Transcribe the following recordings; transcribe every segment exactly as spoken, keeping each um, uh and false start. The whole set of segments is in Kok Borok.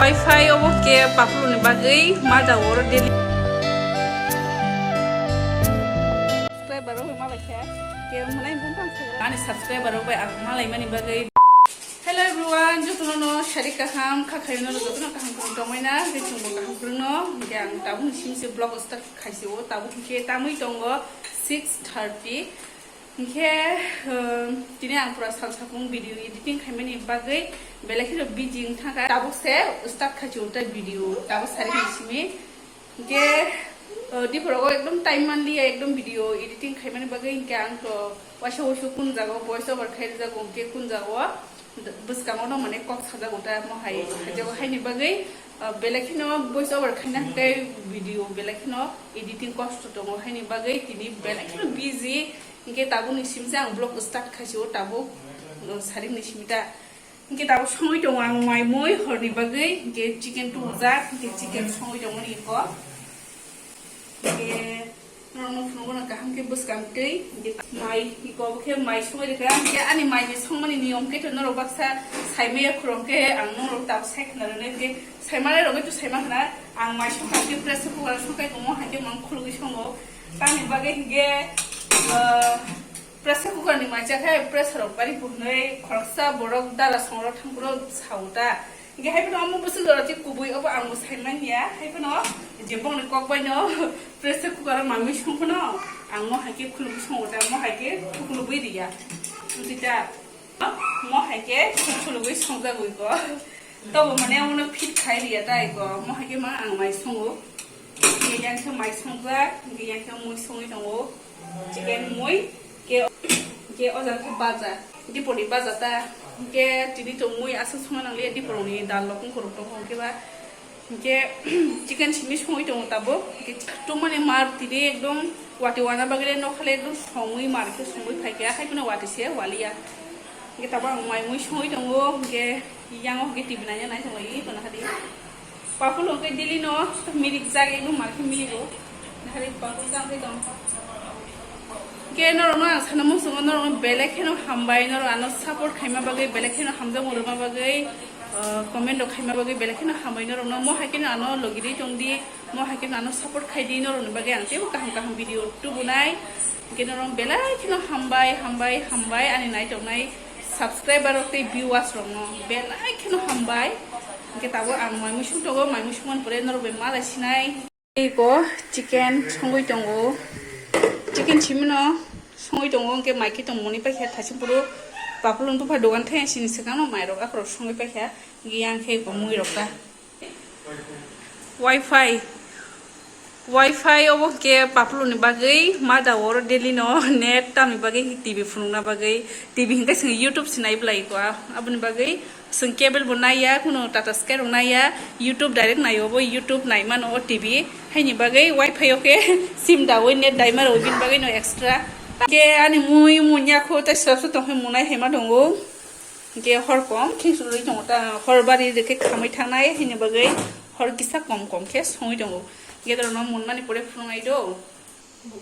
Wi-Fi obo khe paphuru ni bagwi ma jago oro daily. Subscriber rok bai malai khe, khe hwnwi bumphang sagra. Ani subscriber rok bai ang malai mani bagwi. Hello everyone, jotono no sari kaham, kha khayo no jotono kaham kwrwng tongmai na, je chwngbo kaham kwrwng no, je ang tabuk ni simi se vlog start khaisi o, tabuk khe tamwi tongo six thirty. Hinkhe, um, tini ang pura sal sakung video editing khaimani bagwi belai kheno busy wng thangkha. Tabuk se start khachi o tai video, tabuk sari ni simi. Hinkhe, uh, diporogo ekdom time manliya, ekdom video editing khaimani bagwi hinkhe ang to waisa waisa kun jaga o voice over khai rwjago, hinkhe kun jaga o bwskango no mane kok sajak o ta mo hai, haijago haini bagwi, uh, belai kheno voice over khaina hwnkhe video belai kheno editing kosto tongo, haini bagwi tini belai kheno busy. Hinkhe tabuk ni simi se ang vlog start khaisi o tabuk, uh, sari ni simi ta. Hinkhe tabuk songwi tongo ang mai mui horni bagwi, hinkhe chicken tubujak, hinkhe chicken songwi tongo ni ko. Hinkhe norokno phunukgo no kaham khe bwskang twi, hinkhe mai, iko bo khe mai songwi rwkha, hinkhe ani mai ni songmani niyom khe to norok baksa saimaya khorang khe ang norok tabuk sai khna rwnai, hinkhe saimalairok khe to saima khna, ang mai songkha khe pressure cooker songkha, iko mo hai khe mang khulugwi songo, tamni bagwi hinkhe, ah, pressure cooker ni mai cha khe pressure rok bari bo hwnwi khoroksa borok dala songrok thangphuru sa o ta. Hinkhe hai phano omo bwswk jora se kubui, obo ang bo sai man ya. Hai phano je bongni kok bai no pressure cooker o manwi song phano ang mo hai khe khulugwi songo ta, mo hai khe khulugwi ri ya. Wngtwi ta mo hai khe khulugwi songjagwi ko. Tobo mane omono fit khai ri ya ta iko. Mo hai khe ma ang mai songo. Hinkhe yang khe mai songjak, hinkhe yang khe mui songwi tongo. Chicken mui, ke, ke o jaga khe baja. Dipori baja ta. Ke tini to mui aswk songna nangliya, diporoni dal rok wngkha rok tongo hwnkhe ba. Hwnkhe chicken simi songwi tongo tabuk. Hwnkhe tongmani mar tini ekdom wati wana bagwi le nokhale ekdom songwi mar khe songwi phaikha, hai phano wati se waliya. Hwnkhe tabuk ang mai mui songwi tongo, hwnkhe yang o hwnkhe T V naina nai tonglai tongo hadi. Paphuru hwnkhe daily no mirik jak, ekdom mar khe mirigo. Nahari paphuru jang khe tong. Hwnkhe norokno ang sana muchungo, norokno belai kheno hambai, norok ano support khaima bagwi, belai kheno hamjakmung rwma bagwi, ah, comment rok khaima bagwi belai kheno hambai norokno. Mo hai kheno ano logi di tong di, mo hai kheno ano support khai di, norokni bagwi ang teibo kaham kaham video tubunai. Hwnkhe norok belai kheno hambai, hambai, hambai ani naitongnai subscriber rok tei viewers rokno belai kheno hambai. Hwnkhe tabuk ang mai muisung tongo, mai muisung man pore norok bai malai sinai. Iko chicken songwi tongo, chicken simino songwi tongo, hwnkhe mai khe tongmani paikha thaichung phuru paphulung bupha dogan thai sini swkangno mairok akhorok songwi paikha, yang khe iko muirok ta. Wi-Fi, Wi-Fi obo hwnkhe paphulungni bagwi ma da oro daily no net tamni bagwi T V phunukna bagwi, T V hwnkhe chwng YouTube se nai bwlai iko, aboni bagwi chwng cable bo naiya, kuno Tata Sky rok naiya, YouTube direct naio, bo YouTube naimano o T V, haini bagwi Wi-Fi o khe sim daui net daima rw bini bagwi no extra. Khe ani mui munya kho tei swrapsa tongkhe munai haima tongo. Hwnkhe hor kom khe swrwngwi tongo ta, hor bari rwkhe khamwi thangnai, haini bagwi hor kisa kom kom khe songwi tongo. Hwnkhe norokno munmani pore phunuknai do.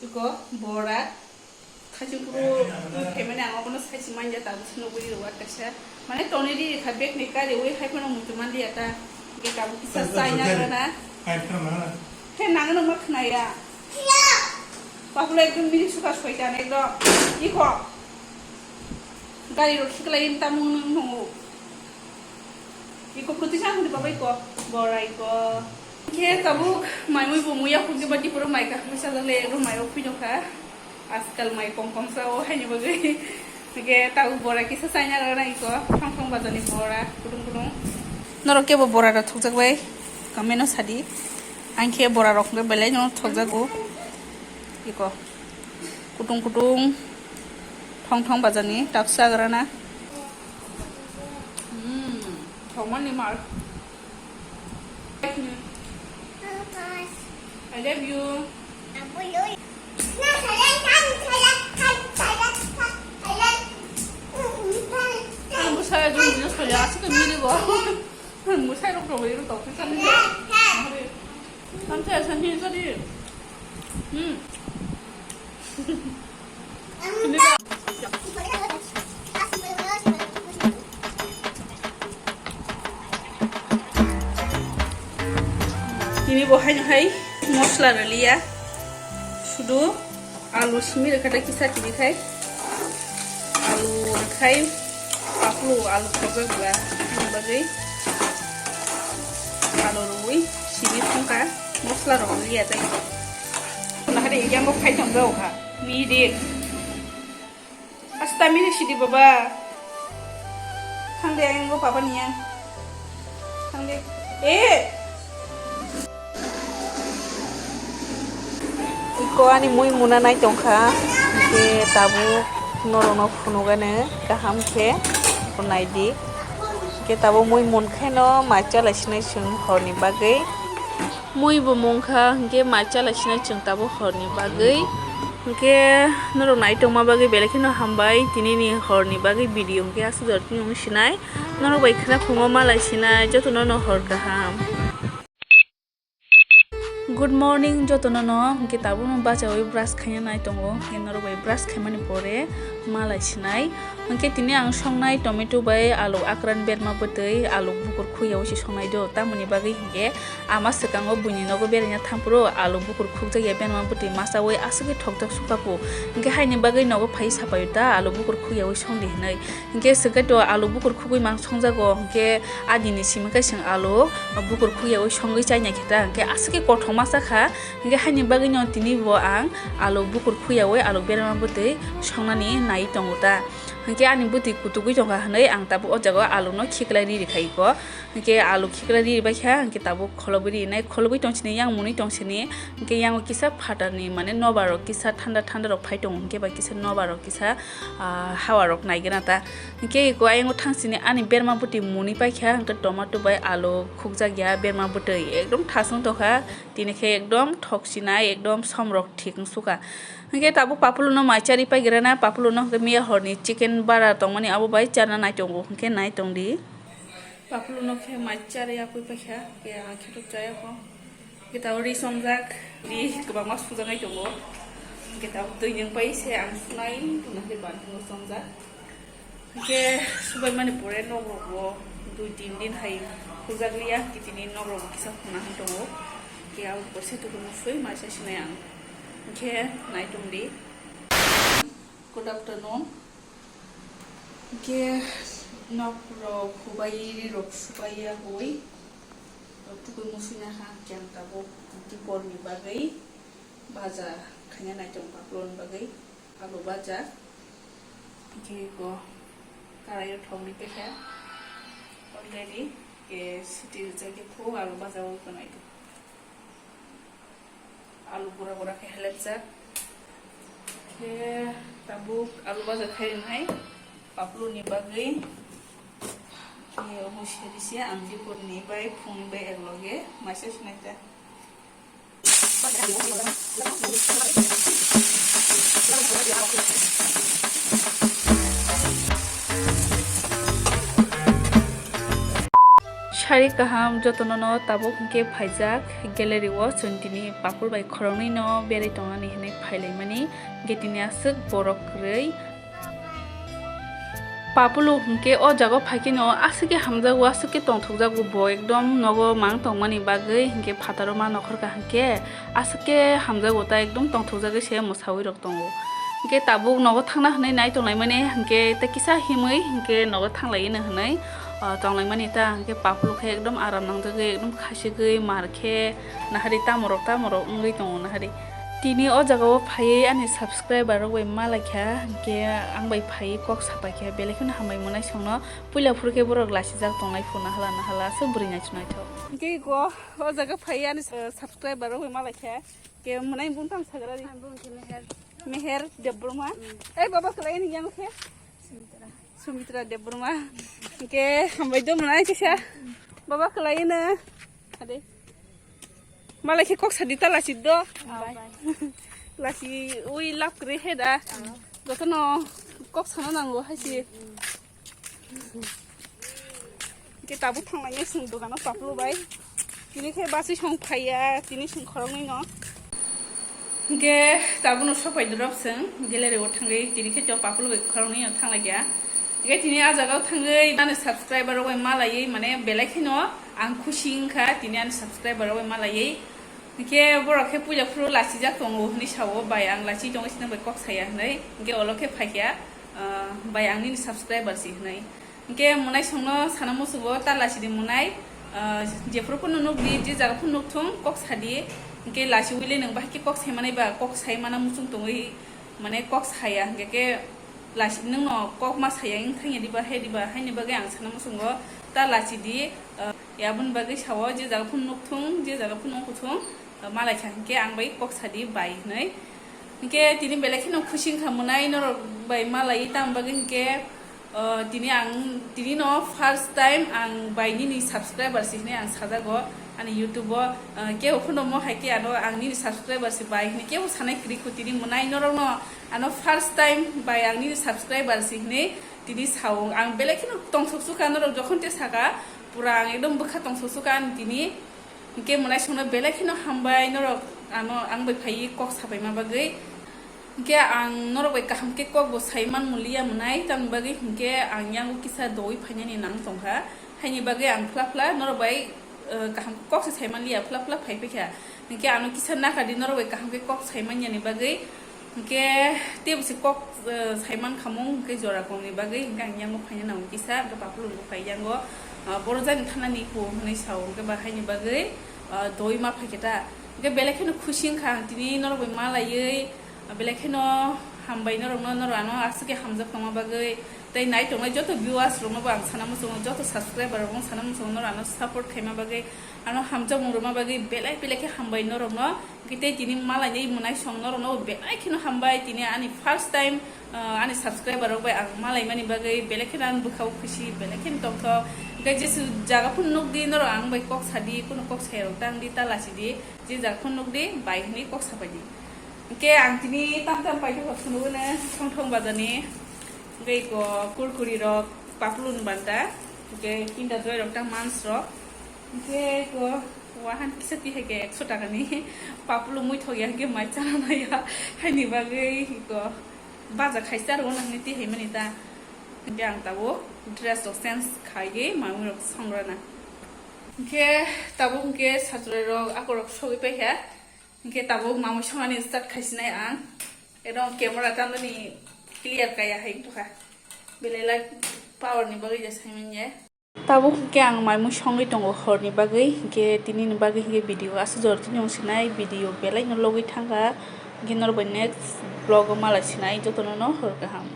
Iko bora. Khaching phuru twi phaimani ang obono saichi manya tabuk se nugwi rwak kaisa. Mane tonwi ri kha bag ni kariwi hai phano muitu manliya ta. Hwnkhe tabuk kisa chaina rwna. Hai phano nangna. Khe nangno ma khnaya. Paphula ekdom mini sukha soitan ekdom. Iko. Gari rok khiklai tamung nung nungo. Iko phuti sa hwnwi babai ko, borai ko. Khe tabuk mai mui bo muya phunke ba diporo mai ka hwnwi sajak le ro mai o phino kha. Ajkal mai kom kom sa o haini bagwi. Khe tabuk bora kisa chaina rwna iko, thong thong bajani bora, kudung kudung. Norok kebo bora rok thokjak bai, comment o sadi. Ang khe bora rok hwnwi belai no thokjago. Iko. Kutung kutung thong thong bajani tabsa agrana. Hmm, thongmani mar. I love you. Ang bwsai jung jung soya aswk mili bo. Ang bwsai rok rok rok tok kisa ni. Ang te asa ni jadi. Hmm. Tini bo haino hai mosla rwliya, sudu alu simi rwkha tei kisa tini khai alu rwkhai, aplu alu khorjak ba, ani bagwi alu rwui simi thangkha, mosla rok rwliya tei. Nahari yango khai tong jago kha, mi dik. Asta miri sidi baba. Thang de, ang go papa niya. Thang de. Eh. Iko ani mui muna nai tongkha. Ke tabu norokno phunugane kaham khe nai di. Ke tabu mui munkhe no mai chala sinai chwng horni bagwi. Mui bo mungkha, hwnkhe mai chala sinai chwng tabuk horni bagwi. Hwnkhe norok naitokma bagwi belai kheno hambai, tinini horni bagwi video hwnkhe aswk jora tini wng sinai. Norok bai khna phungo malai sinai, jotono no hor kaham. Good morning jotono no, hwnkhe tabukno bachaui brush khaina nai tongo, hwnkhe norok bai brush khaimani pore malai sinai. Hwnkhe tini ang songnai tomato bai alu akran berma bwtwi, alu bukur khuyaui se songnai do, tamoni bagwi hwnkhe ama swkango buini nogo beraina thampro alu bukur khukjakya berma bwtwi masaui aswkhe thokjak sukapu. Hwnkhe haini bagwi nogo phai sapaio ta alu bukur khuyaui songdi hwnwi. Hwnkhe swkhe to alu bukur khugwi mang songjago, hwnkhe adini simi khe chwng alu bukur khugyaui songwi chaina khe ta, hwnkhe aswkhe kothoma cha kha, hwnkhe haini bagwino tini bo ang alu bukur khugyaui alu berma bwtwi songnani nai tongo ta. Hwnkhe ani bwtwi kutugwi tongkha hwnwi ang tabuk o jaga o aluno khiklai riri khai kho. Hwnkhe alu khiklai riri bai kha, hwnkhe tabuk kholobwi rinai, kholobwi tong sini, yang mwnwi tong sini, hwnkhe yango kisa phatarni mane nobar rok kisa thanda thanda rok phai tongo, hwnkhe bai kisa nobar rok kisa ah, hawa rok nai gana ta. Hwnkhe eko ayang o thang sini ani berma bwtwi mwnwi paikha, hwnkhe tomato bai alu khukjak ya berma bwtwi ekdom thasung tokha, tini khe ekdom thok sinai ekdom som rok thik wng suka. Hwnkhe tabuk papulu no mai chari pai gra na, papulu no hwnkhe miya horni chicken bara tongmani abo bai charna nai tongo, hwnkhe nai tong di. Papulu no khe mai chari yapui paikha, khe ang khe to chaya kho. Hwnkhe tabuk ri songjak, ri kwbangma sujaknai tongo. Hwnkhe tabuk twi nwng pai se ang sunai, hwnkhe banthang o songjak. Hwnkhe subaimani pore nok rok bo dui tin din hai khukjak liya, tini nok rok bo kisa khuna hai tongo. Hwnkhe aboni pore se tubuno sui mai se sinai ang. Hwnkhe nai tong di. Good afternoon. Hwnkhe nok rok hubai ri rok subai ya hui. Tubui musui na kha hwnkhe ang tabuk diporni bagwi baja khaina nai tongo, paploni bagwi alu baja. Hwnkhe eko karai o thok ri paikha already, ke siti rijak khe phuru alu baja o tonai. Alu gura gura khe helepjak. Khe tabuk alu baja khai rwnai papluni bagwi. Khe omo seri se ang diporni bai phungni bai ekloge maisa sinai ta. Sari kaham jotono no tabuk hwnkhe phaijak gallery o chwng tini papul bai khoroknwi no berai tongnani hinwi phailaimani hwnkhe tini aswk borok kwrwi. Papulu hwnkhe o jaga o phaikhe no aswk khe hamjago, aswk khe tongthokjago bo ekdom nogo mang tongmani bagwi hwnkhe phataro ma nokhorkha hwnkhe aswk khe hamjago ta ekdom tongthokjagwi se mwsawi rok tongo. Hwnkhe tabuk nogo thangna hwnwi nai tonglaimani hwnkhe tei kisa himwi hwnkhe nogo thanglaino hwnwi, ah, tonglaimani ta hwnkhe papulu khe ekdom aram nangjagwi ekdom khasigwi mar khe nahari tamorok tamorok wngwi tongo nahari. Tini o jaga o phaiwi ani subscriber rok bai malaikha hwnkhe ang bai phaiwi kok sapaikha belai kheno hambai mwnai songno puila phuru khe borok lasijak tongnai phu nahala nahala aswk bwrwi naithok naithok. Hwnkhe eko o jaga phaiwi ani, eh, subscriber rok bai malaikha. Ke mwnai bung tang sagra di. Ang bung khe Meher. Meher Debbarma. Mm. Ei baba kwlai ni yang khe? Sumitra. Sumitra Debbarma. Ke hambai do mwnai kisa. Baba kwlai na. Ade. Malai khe kok sadi ta lasi do. Bye. Lasi ui lap kre he da. Jotono kok sana nango hai si. Mm. Hwnkhe tabuk thanglainai chwng dogano paplu bai. Tini khe bachwi song phaiya, tini chwng khoroknwi no. Hwnkhe tabukno sopai dorop chwng gallery o thangwi, tini khe to paplu bai khoroknwi no thanglaikha. Hwnkhe tini ah jaga o thangwi ani subscriber rok bai malaiwi mane belai kheno Ang khusi wngkha tini ani subscriber rok bai malaiwi. Hinkhe borok khe puila phuru lachijak tongo hwnwi sao, bai ang lachi tongo, sini bai kok saya hwnwi. Hinkhe olo khe phaikha, ah, bai ang nini subscriber si hwnwi. Hinkhe mwnaisongno sana muchungo ta lachidi mwnai, ah, jephuru phano nukdi, je jaga phano nukthung, kok sadi. Hinkhe lachiwile nwng bahai khe kok saimanai ba, kok saimana muchung tongwi, mane kok saya hinkhe khe lasi nwngno kok ma saya wng thangya diba, he diba, haini bagwi ang sana muchungo ta lachidi, ah, aboni bagwi sao, je jaga phano nukthung, je jaga phano nukthung, ah, malaikha hinkhe ang bai kok sadi bai hwnwi. Hinkhe tini belai kheno khusi wngkha mwnai norok bai malaiwi, tamo bagwi hinkhe, ah, tini ang, tini no first time ang bai nini subscriber si hwnwi ang sajago ani YouTube o, ah, kebo phano mo hai khe ano ang nini subscriber si bai hwnwi kebo sanai kwrwi kho, tini mwnai norokno ano first time bai ang nini subscriber si hwnwi tini sao. Ang belai kheno tongsok sukha norok jokhon te saka, pura ang ekdom bwkha tongsok sukha ani tini. Hinkhe mwnaisongno belai kheno hambai norok ano ang bai phaiwi kok sapaima bagwi. Hinkhe ang norok bai kaham khe kok bo sai man muliya mwnai, tamni bagwi hinkhe ang yango kisa doui phainani nang tongkha. Haini bagwi ang phla phla norok bai, eh, kaham kok se sai manliya, phla phla phai phaikha. Hinkhe ano kisa nakardi norok bai kaham khe kok sai manyani bagwi. Hinkhe teibo se kok, eh, sai mankha mung, hinkhe jora kongni bagwi hinkhe ang yango phaina nango kisa, hinkhe papulung bo phai yango, ah, boro jani thanani kho hwnwi sao, hinkhe ba haini bagwi, ah, doui ma phaikhe ta. Hinkhe belai kheno khusi wngkha ang tini norok bai malaiwi, ah, belai kheno hambai norokno, norok ano aswk khe hamjak tongma bagwi. Tei nai tongnai joto viewers rokno bo ang sana muchungo, joto subscriber rokno sana muchungo, norok ano support khaima bagwi, ano hamjakmung rwma bagwi belai belai khe hambai norokno. Hinkhe tei tini malainai mwnaisong norokno bo belai kheno hambai, tini ani first time, ah, ani subscriber rok bai ang malaimani bagwi belai kheno ang bwkhao khusi, belai kheno tongthok. Hinkhe jesu jaga phano nukdi norok ang bai kok sadi, kunu kok sai rok tangdi, ta lachidi, je jaga phano nukdi bai hwnwi kok sapaidi. Hinkhe ang tini tam tam paithok rok phunugwi no Songthong bazar ni. Hinkhe iko kurkuri rok, papulung banta, hinkhe Kinder Joy rok ta mans rok. Hinkhe iko wahan kisa tihai khe ekso taka ni papulung muithok ya, hinkhe mai chana naiya, haini bagwi iko baja khaisa rw nang ni tihai mani ta. Hinkhe ang tabuk dress rok change khaiwi mamwi rok songrana. Hinkhe tabuk hinkhe saturai rok akorok sogwi paikha. Hinkhe tabuk mamwi songani start khaisinai ang. Ekdom camera tamani clear kaya hai wngtokha. Belai light power ni bagwi je saimanya. Tabuk hinkhe ang mamwi songwi tongo horni bagwi. Hinkhe tinini bagwi hinkhe video aswk jora tini wngsinai, video belai no logwi thangkha. Hinkhe norok bai next vlog o malaisinai, jotono no hor kaham.